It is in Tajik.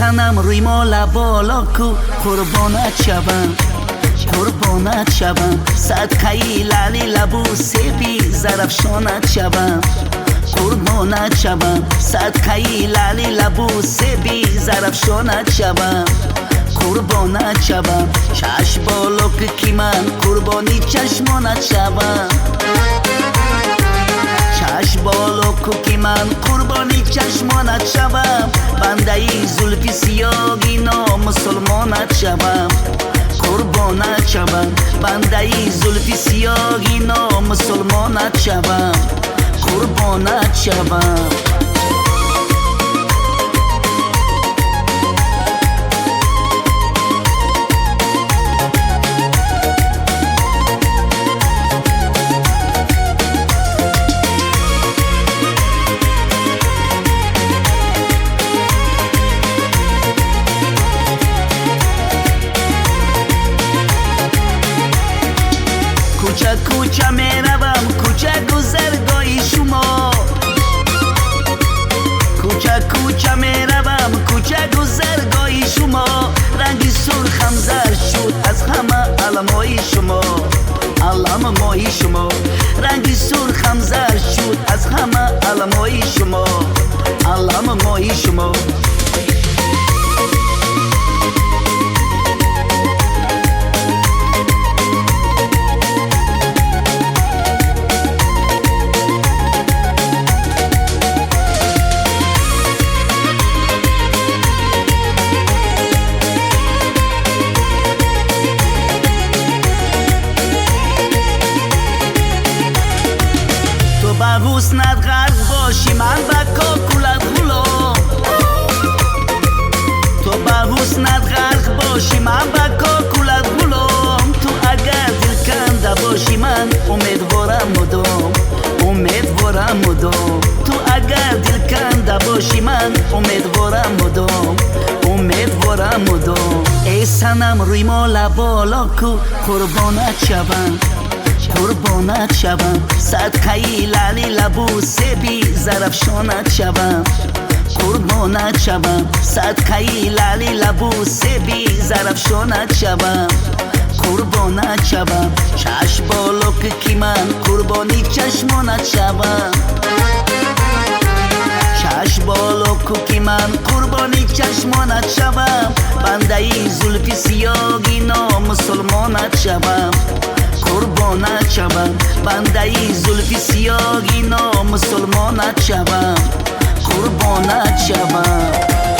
Санам рӯймола боло ку қурбонат шавам, қурбонат шавам, садқаи лаъли лабу себи зарафшонат шавам, қурбонат шавам, садқаи лаъли лабу себи зарафшонат шавам, қурбонат шавам, чашм боло ки ман қурбони чашмонат шавам, чашм боло ки ман қурбони чашмонат шавам, бандаи зулфи сиёҳи номусулмонат шавам, қурбонат шавам, бандаи зулфи сиёҳи номусулмонат шавам, қурбонат шавам. Кӯча кӯча меравам, кӯча гузаргоҳи шумо, кӯча кӯча меравам, кӯча гузаргоҳи шумо, ранги сурхам зар шуд аз ҳама аламои шумо, аламои шумо, ранги сурхам зар шуд аз ҳама аламои шумо, аламои шумо. Ба ҳуснат ғарқ бошӣ, ман ба кокулат ғулом, ту ба ҳуснат ғарқ бошӣ, ман ба кокулат ғулом, ту агар дилканда бошӣ, ман умедворам мудом, умедворам мудом, ту агар дилканда бошӣ, ман умедворам мудом, умедворам мудом. Эй санам рӯймола боло ку қурбонат шавам, қурбонат шавам, садқаи лаъли лабу себи зарафшонат шавам, қурбонат шавам, садқаи лаъли лабу себи зарафшонат шавам, қурбонат шавам, чашм боло ки ман қурбони чашмонат шавам, чашм боло ки ман қурбони чашмонат шавам, бандаи зулфи сиёҳи номусулмонат шавам, қурбонат шавам, бандаи зулфи сиёҳи номусулмонат шавам, қурбонат шавам.